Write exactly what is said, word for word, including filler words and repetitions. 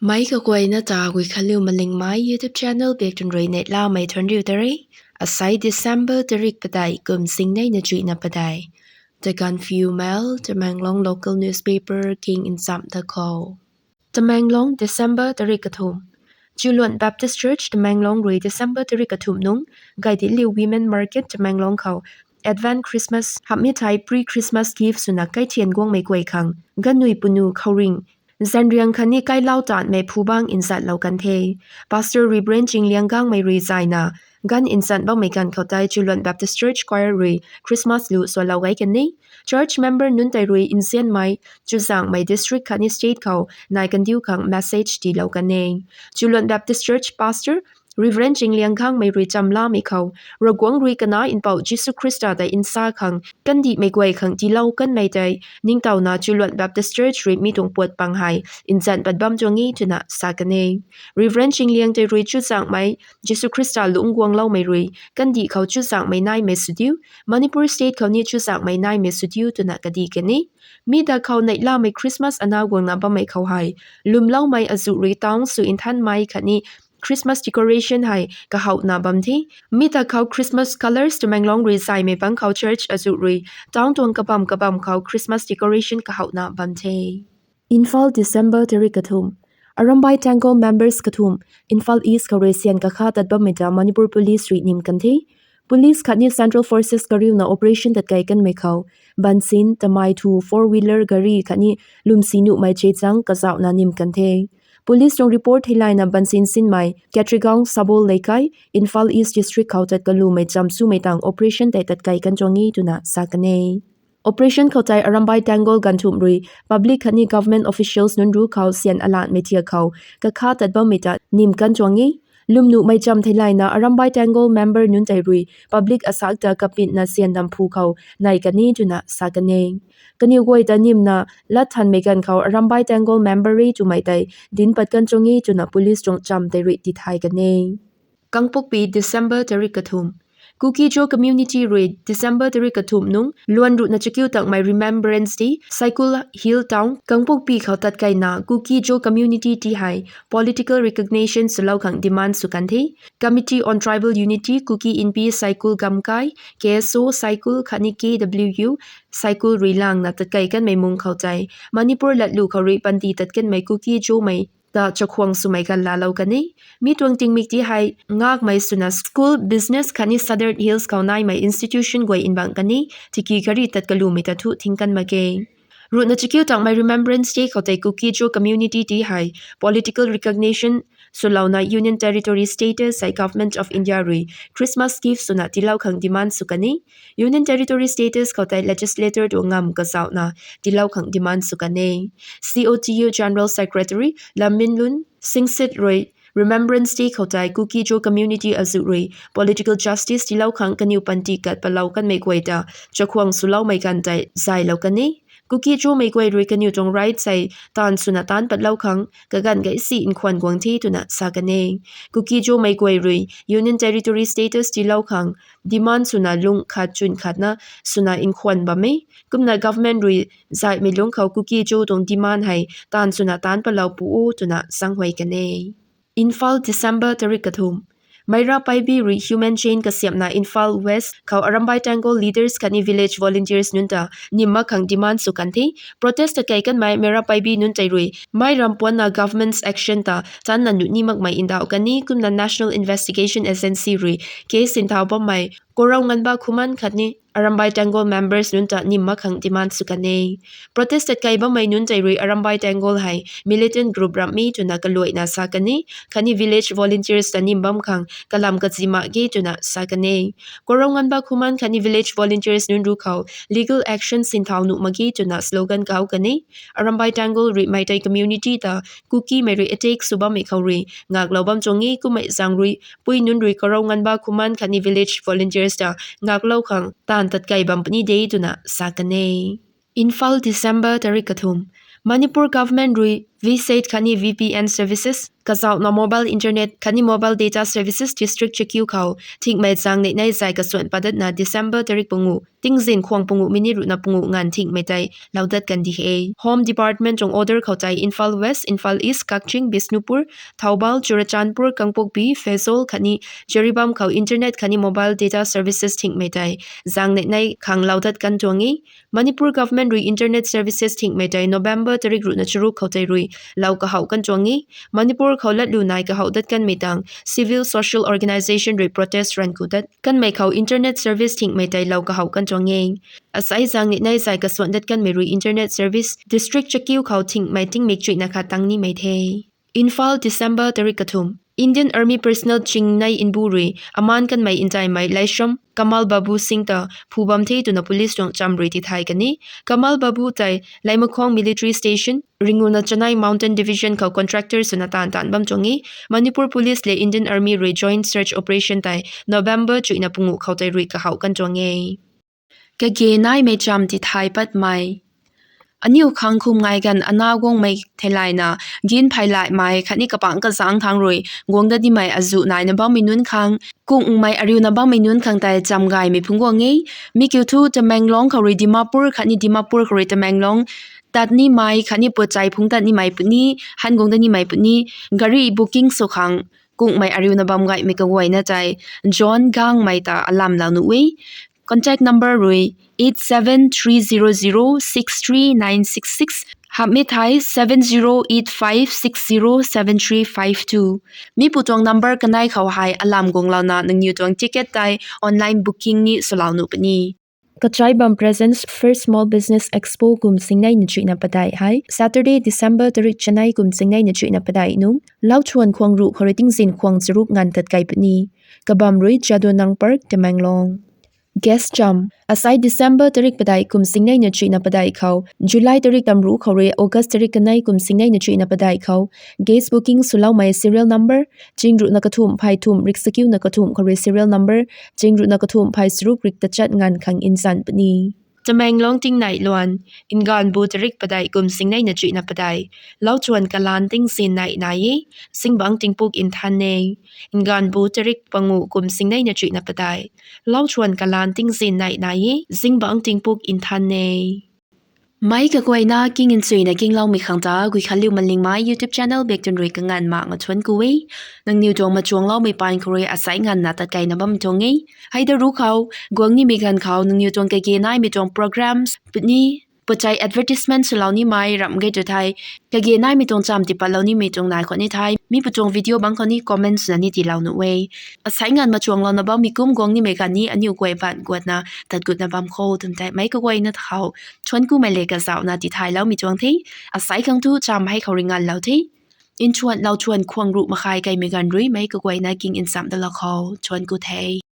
Meic kaguayna ta Guikhanliu Malingmei YouTube channel bak tun rui neihlamei thuanc riu ta re. Asei December tarik padeih kum singneina chuihna padeih. The Gaanphiu Mail, Tamenglong local newspaper king nchamh da khou. Tamenglong, December tarik kathumh. Chulon Baptist Church, Tamenglong rui December tarik kathumh nung, Gaidinliu Women Market, Tamenglong khou Advent Christmas hamhmei thei pre-Christmas gift swna kaithian guangmei guay khang ganvnui punu khouringh zanriang khatni kailau tanmei phu bangc nzatlou kan the. Pastor Reverend Chingliang Gangmei rui zayna ganv nzat bammei ganv khou tei Chulon Baptist Church Choir rui Christmas lu swlou gay kan e. Church member nunc tei rui nzianmei chuzaenghmei district khatni state khou nai kandiu khang message tiilou kan e. Chulon Baptist Church Pastor Reverend Chingliang Gangmei rui chamlamei khou, Ravguangc rui kanac Mpouh Jisu Khrista tei nsa khang kandihmei guay khang tiilou kanmei tei ningtowna Chulon Baptist Church rui mi tuang puat pang hei nzat pat bam tuang e twna sa kan e. Reverend Chingliang tei rui chuzaenghmei Jisu Khrista lungc guangloumei rui kandih khou chuzaenghmei naimei sw diu, Manipur state khou ni chuzaenghmei naimei sw diu twna kadih kan e. Mi ta khou neihlamei Christmas ana guangna bammei khou hei lwmloumei azuh rui town sw nthanmei khatni Christmas decoration hei kahouna bam the. Mi ta khou Christmas colours Tamenglong rui zaymei bangc khou church azuh rui town tuang kabam kabam khou Christmas decoration kahouna bam the. Imphal, December tarik kathumh. Arambai Tenggol members kathumh Imphal East khou rui syan kakha tat bammei ta Manipur Police rui nim kan the. Police khatni Central Forces kariuna operation tat kei kanmei khou bansin tamei thu four wheeler gari khatni lwmsi nuhmei chezang kazauhna nim kan the. Police tuang report theilayna bansin sinmei Katrigaon Sabol Leikai, Imphal East District khou tat kalumei cham swmei tang operation tei tat kei kan tuang e twna sa kan e. Operation khou tei Arambai Tenggol ganvthumh rui public khatni government officials nunc ru khou syan alatmei thiak khou kakha tat bammei ta nim kan tuang e. Lwmnuhmei cham theilayna Arambai Tenggol member nunc tei rui public asak ta kapitna syan damphu khou nai kan e twna sa kan e. Kaniw guay ta nimna lat thanmei ganv khou Arambai Tenggol member e twmei tei dinc pat kan tuang e twna police tuang cham tei rui tithay kan e. Kangpokpi, December tarik kathumh. Kuki-Zo community rui December tarik kathumh nung luan ruhna chakiu tangmei Remembrance Day, Saikul Hill Town, Kangpokpi khou tat keina Kuki-Zo community ti hei political recognition swlou khang demand sw kan the. Committee on Tribal Unity, Kuki Inpi Saikul Gamkai, K S O Saikul khatni K W U Saikul rui langna tat kei kanmei mung khou tei Manipur latlu khou rui panty tat kanmei Kuki-Zomei ta chakhwang swmei ganv laalou kan e. Mi tuang tingmik ti hei ngakmei swna school, business khatni Sadar Hills khou naimei institution guay nbangc kan e, tiki gari tat kalumei ta thu thing kan mak ge. Ruhna chakiu tangmei Remembrance Day khou tei Kuki-Zo community ti hei political recognition swlouna Union Territory status hei Government of India rui Christmas gift swna tiilou khang demand sw kan e. Union Territory status khou tei legislator tuang ngamv kazauhna tiilou khang demand sw kan e. C O T U General Secretary Lamminlun Singsit rui Remembrance Day khou tei Kuki-Zo community azuh rui political justice tiilou khang kaniw panty kat patlou kanmei guay ta chakhwang swloumei ganv tei zaylou kan e. Kuki-Zomei guay rui kaniw tuang right hei taanv swna taanc patlou khang kaganv gay si nkhwan guang the twna sa kan e. Kuki-Zomei guay rui Union Territory status tiilou khang demand swna lung khat chwn khatna swna nkhwan bam e. Kumna government rui zaihmei lungc khou Kuki-Zo tuang demand hei taanv swna taanc patlou pu o twna zaenghuay kan e. Imphal, December tarik kathumh. Meira Paibi rui human chain kasiamhna Imphal West khou Arambai Tenggol leaders khatni village volunteers nunc ta nim mak khang demand sw kan the. Protest ta kei kanmei Meira Paibi nunc tei rui meiram puanna government's action ta tanna nuh ni makmei ndauh kan e, kumna National Investigation Agency rui case sinthau bammei Korou Nganba Khuman khatni Arambai Tenggol members nunc ta nim mak khang demand sw kan e. Protest tat kei bammei nunc tei rui Arambai Tenggol hei militant group ramh e twna kaluaina sa kan e, khatni village volunteers ta nim bam khang kalam kazi mak ge twna sa kan e. Korou Nganba Khuman khatni village volunteers nunc ru khou legal action sinthau nuh mak ge twna slogan kau kan e. Arambai Tenggol rui Meitei community ta Kukimei rui attack sw bammei khou rui ngaklou bam tuang e, kummei zaeng rui pui nunc rui Korou Nganba Khuman khatni village volunteers ta ngaklou khang taanv tat kei bam puni de twna sa kan e. Imphal, December tarik kathumh. Manipur government rui VSAT khatni VPN services, kazauhna mobile internet khatni mobile data services district chakiu khou thingmei zaeng neih nei zay kasuan padatna December tarik panguh tingzin khwang panguh minute ruhna panguh nganv thingmei tei lou dat kan di he. Home Department tuang order khou tei Imphal West, Imphal East, Kakching, Bishnupur, Thoubal, Churachandpur, Kangpokpi, Pherzawl khatni Jiribam khou internet khatni mobile data services thingmei tei zaeng neih nei khang lou dat kan tuang e. Manipur government rui internet services thingmei tei November tarik ruhna charuk khou tei rui lou kahouh kan tuang e. Manipur khou latlu nai kahouh dat kanmei tang civil social organisation rui protest ranv ku dat kanmei khou internet service thingmei tei lou kahouh kan tuang e. Asai zaeng neih nei zay kasuan dat kanmei rui internet service district chakiu khou thingmei tingmik chuihna khat tang nimei the. Imphal, December tarik kathumh. Indian Army personnel ching nei nbu rui amaan kanmei ntaimei Laishram Kamal Babu Singh ta phu bam the twna police tuang cham rui tithay kan e. Kamal Babu tei Leimakhong Military Station, ringuna Chennai Mountain Division khou contractor swna taanv taanv bam tuang e. Manipur Police le Indian Army rui joint search operation tei November chuihna panguh khou tei rui kahouh kan tuang e. Kage naimei cham tithay patmei. Aniu khang khum ngai ganv ana guangmei theilayna, ginphay laimei khatni kapangc kazangc thangc rui guang dat nimei azuh naina bammei nunc khang, kungmei ariuna bammei nunc khang tei cham gaymei phungc guang e. Mi kiu thu Tamenglong khou rui Dimapur khatni Dimapur khou rui Tamenglong tat nimei khatni Pochai phungc tat nimei puni, han guang dat nimei puni, gari booking sw khang kungmei ariuna bam gaymei kaguayna tei John Gangmei ta alamlou nuh e. Contact number rui eight seven three zero zero six three nine six six, hamhmei thei seven zero eight five six zero seven three five two. Mi pu tuang number kanei khou hei alam guanglouna nangniw tuang ticket tei online booking ni swlou nuh puni. Kachaibam presents First Small Business Expo kum singneina chuihna padeih hei Saturday, December tarik chanei kum singneina chuihna padeih nung, lauchuan khwang ruh khou rui tingzin khwang charuk nganv tat kei puni. Kabam rui Jadonang Park, Tamenglong. Guest cham. Asai December tarik padeih kum singneina chuihna padeih khou, July tarik tamruh khou rui August tarik kanei kum singneina chuihna padeih khou, guest booking swloumei serial number, chingruhna kathumh phay thumh rik sakiuna kathumh khou rui serial number, chingruhna kathumh phay charuk rik tachat nganv khang nzan puni. Tamenglong tingnai luan, nganvbu tarik padeih kum singneina chuihna padeih, lauchuan kalaan tingzin nei nai e, zingbangc tingpuk nthan e. Nganvbu tarik panguh kum singneina chuihna padeih, lauchuan kalaan tingzin nei nai e, zingbangc tingpuk nthan e. Meic kaguayna king nchuina kingloumei khang ta Guikhanliu Malingmei YouTube channel bak tun rui kanganv mak nga thuanc ku e. Nangniw tuang machuangloumei paan khou rui asai nganvna tat keyna bam tuang e. Hei da ruc khou, guang nimei ganv khou nangniw tuang kage naimei tuang programs puni, pochai advertisement swlou nimei ramh ge tu thei, kage naimei tuang cham tipatlou nimei tuang nai khou ni thei, mi pu tuang video bangc khou ni comment swna ni tiilou nuh e. Asai nganv machuanglouna bammei kum guang nimei ganv ni aniu guay baanc guatna tat gutna bam khou twm tei meic kaguayna ta khou thuanc kumei le kazauhna tithay loumei tuang the. Asai khang thu cham hei khou rui nganvlou the. Nchuan lauchuan khwang ruh makhai keymei ganv rui meic kaguayna king ncham dalou khou thuanc ku the.